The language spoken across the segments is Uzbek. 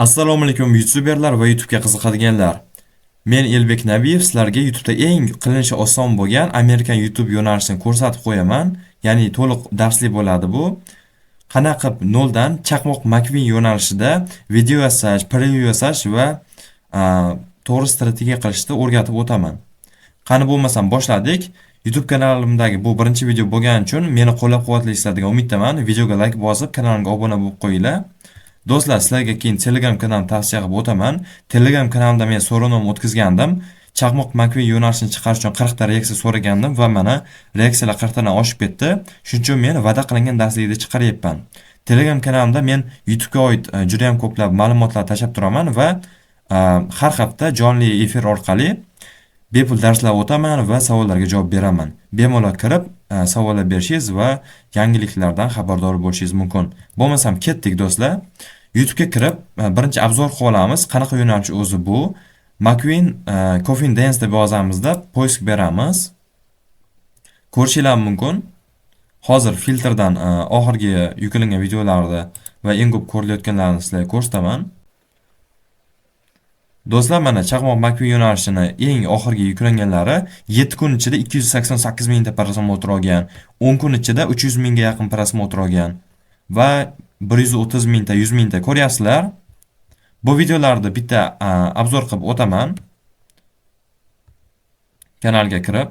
Assalomu alaykum youtuberlar va YouTube'ga qiziqadiganlar. Men Elbek Nabiyev sizlarga YouTube'da eng qilinishi oson bo'lgan Amerikan YouTube yo'nalishini ko'rsatib qo'yaman. Ya'ni to'liq darslik bo'ladi bu. Qanaqa qilib noldan Chaqmoq McQueen yo'nalishida video yasash, preview yasash va to'g'ri strategiya qilishni o'rgatib o'taman. Qani bo'lmasam boshladik. YouTube kanalimdagi bu birinchi video bo'lgani uchun meni qo'llab-quvvatlaysizlar degan umiddaman. Videoga like bosib, kanalimga obuna bo'lib qo'yinglar. Do'stlar, sizlarga keyin Telegram kanalimni tavsiya qilib o'taman. Telegram kanalimda men so'rovnoma o'tkazgandim. Chaqmoq McQueen yo'nalishini chiqarish uchun 40 ta reaksiya so'ragandim va mana reaksiyalar 40 tadan oshib ketdi. Shuning uchun men va'da qilingan darslikni chiqaryapman. Telegram kanalimda men YouTube'ga oid juda ham ko'plab ma'lumotlar tashlab turaman va har hafta jonli efir orqali bepul darslar o'taman va savollarga javob beraman. Bemalol kirib, savollar berishingiz va yangiliklardan xabardor bo'lishingiz mumkin. Bo'lmasam ketdik, do'stlar. YouTube'ga kirib, birinchi обзор qilib olamiz. Qanaqa yo'nalish o'zi bu? McQueen Coffin Dance deb yozamizda, поиск beramiz. Ko'rishinglar mumkin. Hozir filtrdan oxirgi yuklangan videolarni va eng ko'p ko'rilayotganlarini sizlarga ko'rsataman. Do'stlar, mana Chaqmoq McQueen yo'nalishini eng oxirgi yuklanganlari 7 kun ichida 288 mingta просмотр olgan, 10 kun ichida 300 mingga yaqin просмотр olgan va 130 mingta, 100 mingta ko'ryapsizlar. Bu videolarni bitta обзор qilib o'taman. Kanalga kirib.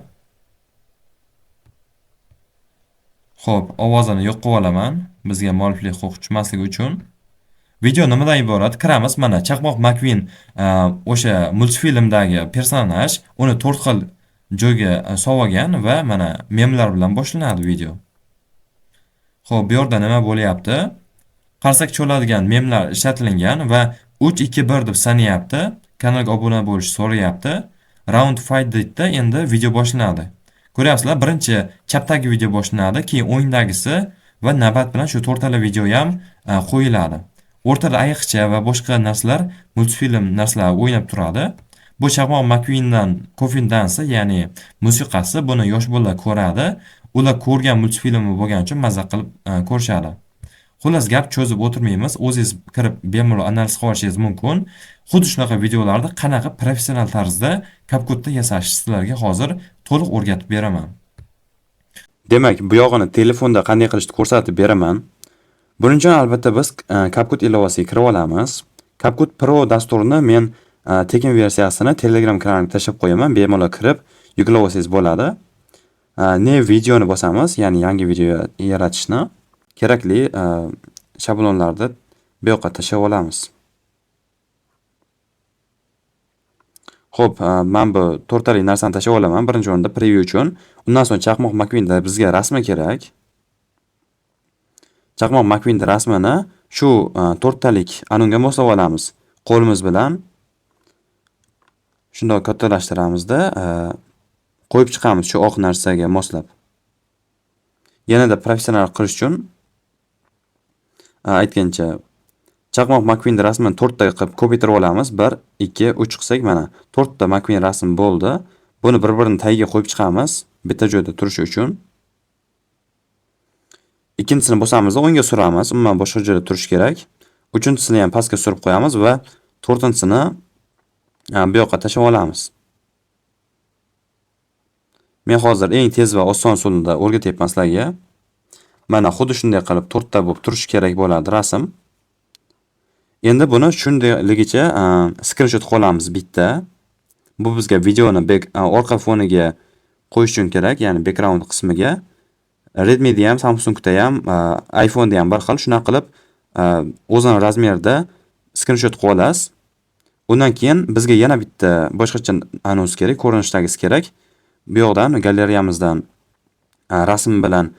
Xo'p, ovozini yo'q qilib olaman, bizga mualliflik huquqi tushmasligi uchun. Video nimadan iborat? Kiramiz, mana Chaqmoq McQueen, o'sha multfilmdagi personaj, uni 4 xil joyga solgan va mana memlar bilan boshlanadi video. Xo'p, bu yerda nima bo'lyapti? Qarsak choladigan memlar ishlatilgan va 3 2 1 deb sanayapti. Kanalga obuna bo'lish so'rayapti. Round fight deydida, endi video boshlanadi. Ko'ryapsizlar, birinchi chapdagi video boshlanadi, keyin o'yindagisi va navbat bilan shu to'rtala video ham qo'yiladi. O'rtada ayiqcha va boshqa narsalar, multfilm narsalar o'ynab turadi. Bu Chaqmoq McQueendan Coffin Dance, ya'ni musiqasi, buni yosh bolalar ko'radi. Ular ko'rgan multfilmi bo'lgani uchun maza qilib ko'rishadi. Xullas, gap cho'zib o'tirmaymiz. O'zingiz kirib bemalol analiz qilib olishingiz mumkin. Xuddi shunaqa videolarni qanaqa professional tarzda CapCut'da yasashni sizlarga hozir to'liq o'rgatib beraman. Demak, bu yog'ini telefonda qanday qilishni ko'rsatib beraman. Buning uchun albatta biz CapCut ilovasiga kirib olamiz. CapCut Pro dasturini men tekin versiyasini Telegram kanalimga tashlab qo'yaman. Bemalol kirib yuklab olsangiz bo'ladi. Ne videoni bosamiz, ya'ni yangi video yaratishni kerakli shablonlarni bu yoqqa tashlab olamiz. Xo'p, men bu to'rttalik narsani tashlab olaman. Birinchi o'rinda preview uchun. Undan so'ng Chaqmoq McQueenda bizga rasmi kerak. Chaqmoq McQueenda rasmini shu to'rttalik anunga moslab olamiz. Qo'limiz bilan shundoq kattalashtiramizda, qo'yib chiqamiz shu oq narsaga moslab. Yanada professional qilish uchun aytgancha Chaqmoq McQueen rasmini to'rtta qilib ko'paytirib olamiz. 1, 2, 3 qilsak mana to'rtta McQueen rasm bo'ldi. Buni bir-birini tagiga qo'yib chiqamiz, bitta joyda turishi uchun. Ikkinchisini bosamiz, o'ngga suramiz, umuman boshqa joyda turishi kerak. Uchinchisini ham pastga surib qo'yamiz va to'rtinchisini bu yoqqa tashlab olamiz. Men hozir eng tez va oson usulda o'rgatyapman sizlarga. Mana xuddi shunday qilib to'rtta bo'lib turishi kerak bo'ladi rasm. Endi buni shundayligicha skrinshot qilib olamiz bitta. Bu bizga videoni orqa foniga qo'yish uchun kerak, ya'ni background qismiga. Redmi'da ham, Samsung'da ham, iPhone'da ham bir xil. Shunaqa qilib, o'zini razmerida skrinshot qilib olasiz. Undan keyin bizga yana bitta boshqacha anons kerak, ko'rinishdagisi kerak. Bu yoqdan galereyamizdan rasm bilan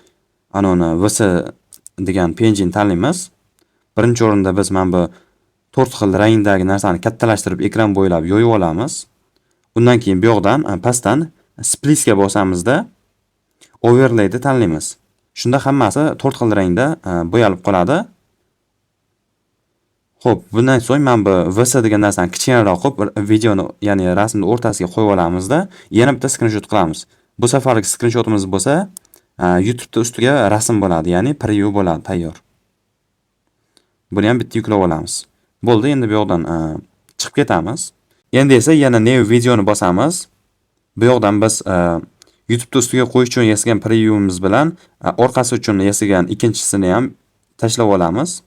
anoni VS degan PNGni tanlaymiz. Birinchi o'rinda biz mana bu 4 xil rangdagi narsani kattalashtirib ekran bo'ylab yoyib olamiz. Undan keyin bu yoqdan pastdan splitga bosamizda overlayni tanlaymiz. Shunda hammasi 4 xil rangda bo'yalib qoladi. Xo'p, bundan so'ng mana bu VS degan narsani kichkinaroq qilib videoni, ya'ni rasmni o'rtasiga qo'yib olamizda, yana bitta skrinshot qilamiz. Bu safargi skrinshotimiz bo'lsa, YouTube'da ustiga rasm bo'ladi, ya'ni preview bo'ladi, tayyor. Buni ham bitta yuklab olamiz. Bo'ldi, endi bu yoqdan chiqib ketamiz. Endi esa yana new videoni bosamiz. Bu yoqdan biz YouTube'da ustiga qo'yish uchun yasagan previewimiz bilan orqasi uchun yasagan ikkinchisini ham tashlab olamiz.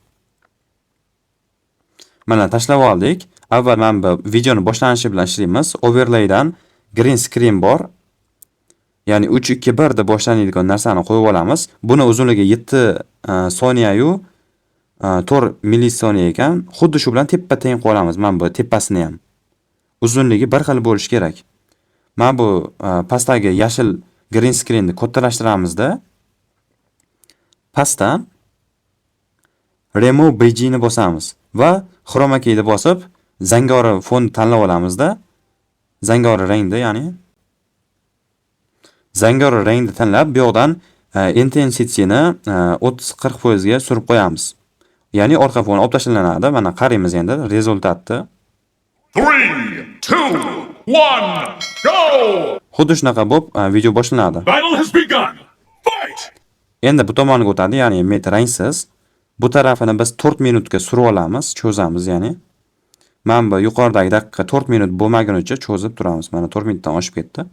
Mana tashlab oldik. Avval mana bu videoni boshlanishi bilan ishlaymiz. Overlaydan green screen bor. Ya'ni 3 2 1 deb boshlanadigan narsani qo'yib olamiz. Buni uzunligi 7 soniya-yu 4 millisoniya ekan. Xuddi shu bilan teppa teng qo'yib olamiz. Mana bu tepasini ham. Uzunligi bir xil bo'lishi kerak. Mana bu pastdagi yashil green screenni kattalashtiramizda pastdan remove BG ni bosamiz va chroma keyni bosib zangori fon tanlab olamizda. Zangori rangda, ya'ni zangori rangni tanlab bu yoqdan intensityni 30-40% ga surib qo'yamiz. Ya'ni orqa fon olib tashlanadi. Mana qaraymiz endi rezultatni. 3, 2, 1, go! Xuddi shunaqa bo'lib video boshlanadi. Battle has begun. Fight! Endi bu tomoniga o'tadi, ya'ni met rangsiz. Bu tarafini biz 4 minutga surib olamiz, cho'zamiz, ya'ni. Mana bu yuqoridagi daqiqa 4 minut bo'lmagunicha cho'zib turamiz. Mana 4 minutdan oshib ketdi.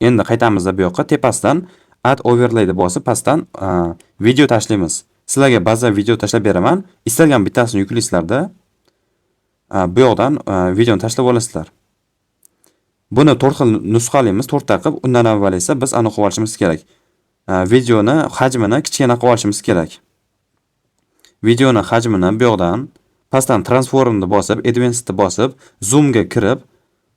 Endi qaytamizda bu yoqqa tepasidan add overlay deb bosib pastdan video tashlaymiz. Sizlarga ba'zan video tashlab beraman. Istalgan bittasini yuklaysizlarda, bu yoqdan videoni tashlab olasizlar. Buni 4 xil nusxalaymiz, 4 ta qilib, undan avval esa biz aniq qilib olishimiz kerak. Videoni hajmini kichkina qilib olishimiz kerak. Videoni hajmini bu yoqdan pastdan transformni bosib, advancedni bosib, zoomga kirib,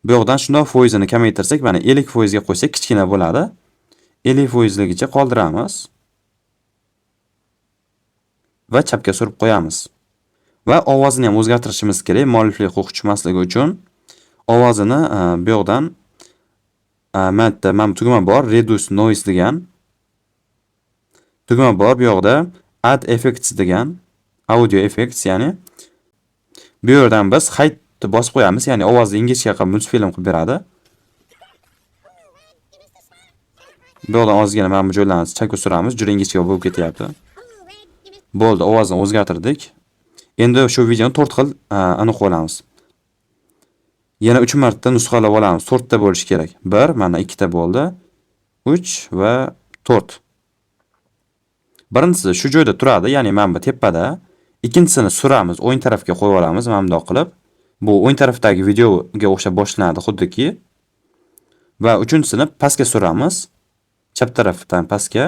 bu yoqdan shundoq foizini kamaytirsak, mana 50% ga qo'ysak kichkina bo'ladi. 50%ligicha qoldiramiz. Va chapga surib qo'yamiz. Va ovozini ham o'zgartirishimiz kerak, mualliflik huquqi tushmasligi uchun. Ovozini bu yoqdan mana yerda mana bu tugma bor, reduce noise degan. Tugma bor bu yoqda add effects degan, audio effects, ya'ni bu yerdan biz height bosib qo'yamiz, ya'ni ovozni ingichka qilib multfilm qilib beradi. Bu yoqdan ozgina mana bu joylarni chapga suramiz, juda ingichka bo'lib ketyapti. Bo'ldi, ovozni o'zgartirdik. Endi shu videoni 4 xil aniq olamiz. Yana 3 marta nusxalab olamiz. 4 ta bo'lishi kerak. 1, mana 2 ta bo'ldi. 3 va 4. Birinchisi shu joyda turadi, ya'ni mana bu tepada. Ikkinchisini suramiz, o'ng tarafga qo'yib olamiz mana bundoq qilib. Bu o'ng tarafdagi videoga o'xshab boshlanadi xuddiki. Va uchinchisini pastga suramiz, chap tarafdan pastga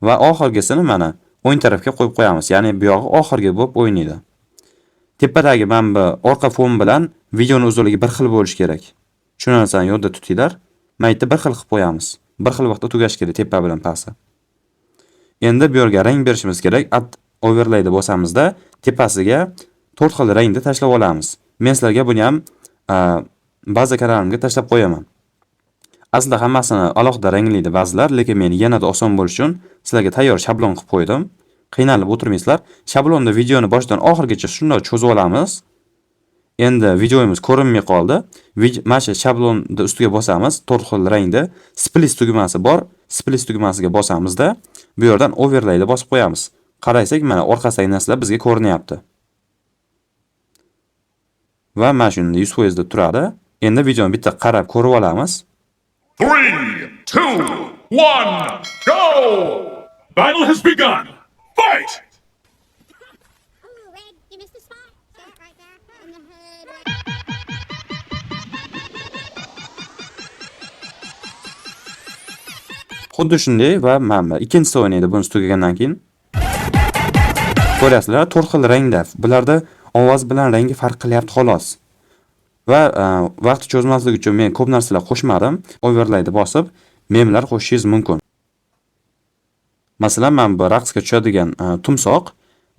va oxirgisini mana o'ng tarafga qo'yib qo'yamiz. Ya'ni bu yog'i oxirgi bo'lib o'ynaydi. Tepadagi mana bu orqa fon bilan videoning uzunligi bir xil bo'lishi kerak. Shu narsani yodda tutinglar. Mana yerda bir xil qilib qo'yamiz. Bir xil vaqtda tugashi kerak tepa bilan pasti. Endi bu yerga rang berishimiz kerak. Add overlayni bosamizda tepasiga 4 xil rangni tashlab olamiz. Men sizlarga buni ham ba'zi kanalimga tashlab qo'yaman. Aslida hammasini alohida ranglaydi ba'zilar, lekin men yanada oson bo'lishi uchun sizlarga tayyor shablon qilib qo'ydim. Qiynalib o'tirmaysizlar. Shablonda videoni boshidan oxirigacha shunday cho'zib olamiz. Endi videomiz ko'rinmay qoldi. Mana shu shablonni ustiga bosamiz, 4 xil rangda split tugmasi bor. Split tugmasiga bosamizda bu yerdan overlayni bosib qo'yamiz. Qarasak, mana orqasidagi narsalar bizga ko'rinyapti. Va mana shunda 100% da turadi. Endi videoni bitta qarab ko'rib olamiz. 3, 2, 1, go! Battle has begun. Fight! Oh, Red, you missed a spot. Right there in the head. Xuddi shunday va mana bu ikkinchisi o'ynaydi buni tugagandan keyin. Ko'rasizlar, 4 xil rangda. Bularda ovoz bilan rangi farq qilyapti xolos. Va vaqt cho'zmaslik uchun men ko'p narsalar qo'shmadim. Overlayni bosib, memlar qo'shishingiz mumkin. Masalan, mana bu raqsga tushadigan tumsoq,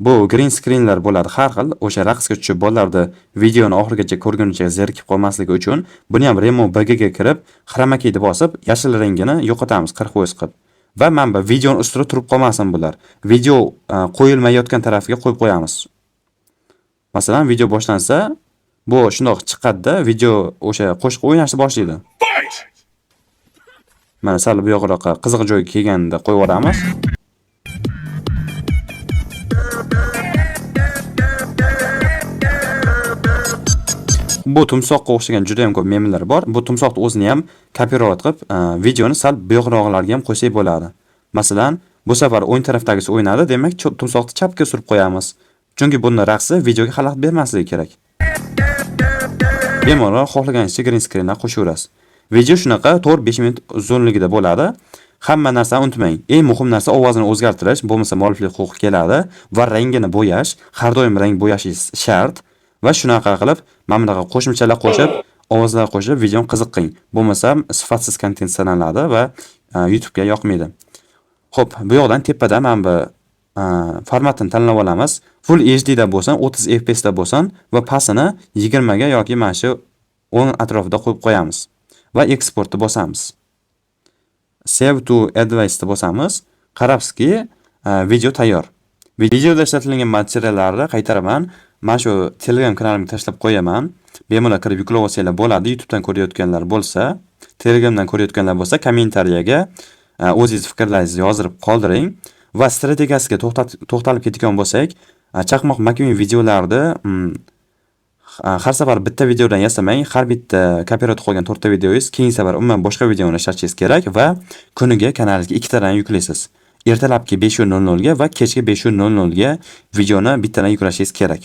bu green screenlar bo'ladi har xil. O'sha raqsga tushib bolalarni videoni oxirigacha ko'rgunicha zerikib qolmasligi uchun buni ham remove BG ga kirib, chroma keyni bosib, yashil rangini yo'qotamiz 40% qilib. Va mana bu videoni ustida turib qolmasin bular. Video qo'yilmayotgan tarafiga qo'yib qo'yamiz. Masalan, video boshlansa, bu shundoq chiqadi-da, video o'sha qo'shiq o'ynashni boshlaydi. Fight! Mana sal bu yoqroqqa qiziq joyga kelganda qo'yib yuboramiz. Bu timsohga o'xshagan juda ham ko'p memlar bor. Bu timsohni o'zini ham копировать qilib, videoni sal buyoqroqlarga ham qo'ysak bo'ladi. Masalan, bu safar o'ng tarafdagisi o'ynadi, demak, timsohni chapga surib qo'yamiz. Chunki buni raqsi videoga xalaqit bermasligi kerak. Bemalol xohlaganingizcha green screenlar qo'shaverasiz. Video shunaqa 4-5 minut uzunligida bo'ladi. Hamma narsani unutmang. Eng muhim narsa ovozini o'zgartirish, bo'lmasa mualliflik huquqi keladi va rangini bo'yash, har doim rang bo'yashingiz shart va shunaqa qilib mana bunaqa qo'shimchalar qo'shib, ovozlar qo'shib videoni qiziq qiling. Bo'lmasam sifatsiz kontent sanaladi va YouTube'ga yoqmaydi. Xo'p, bu yoqdan tepada mana bu formatini tanlab olamiz. Full HD da bo'lsin, 30 FPS da bo'lsin va pastini 20 ga yoki mana shu 10 atrofida qo'yib qo'yamiz va eksportni bosamiz. Save to Device ni bosamiz. Qarabsizki, video tayyor. Videoda ishlatilgan materiallarni qaytaraman. Mana shu Telegram kanalimga tashlab qo'yaman. Bemalol kirib yuklab olsanglar bo'ladi. YouTubedan ko'rayotganlar bo'lsa, Telegramdan ko'rayotganlar bo'lsa, kommentariyaga o'zingiz fikrlaringizni yozdirib qoldiring va strategiyasiga to'xtalib ketadigan bo'lsak, Chaqmoq McQueen videolarni har safar bitta videodan yasamang, har bitta copyright qolgan to'rtta videongiz keyingi safar umuman boshqa videoni ishlatishingiz kerak va kuniga kanalingizga ikkitadan yuklaysiz. Ertalabki 5:00 ga va kechki 5:00 ga videoni bittadan yuklashingiz kerak.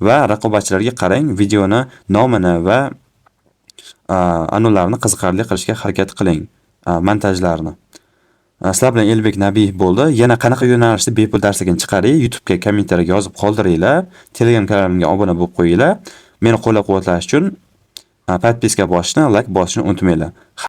Va raqobatchilarga qarang, videoni nomini va anonlarni qiziqarli qilishga harakat qiling, montajlarni. Sizlar bilan Elbek Nabiyev bo'ldi. Yana qanaqa yo'nalishda bepul darsligini chiqaray, YouTube'ga kommentariyaga yozib qoldiringlar. Telegram kanalimga obuna bo'lib qo'yinglar. Meni qo'llab-quvvatlash uchun подписка bosishni, like bosishni unutmanglar.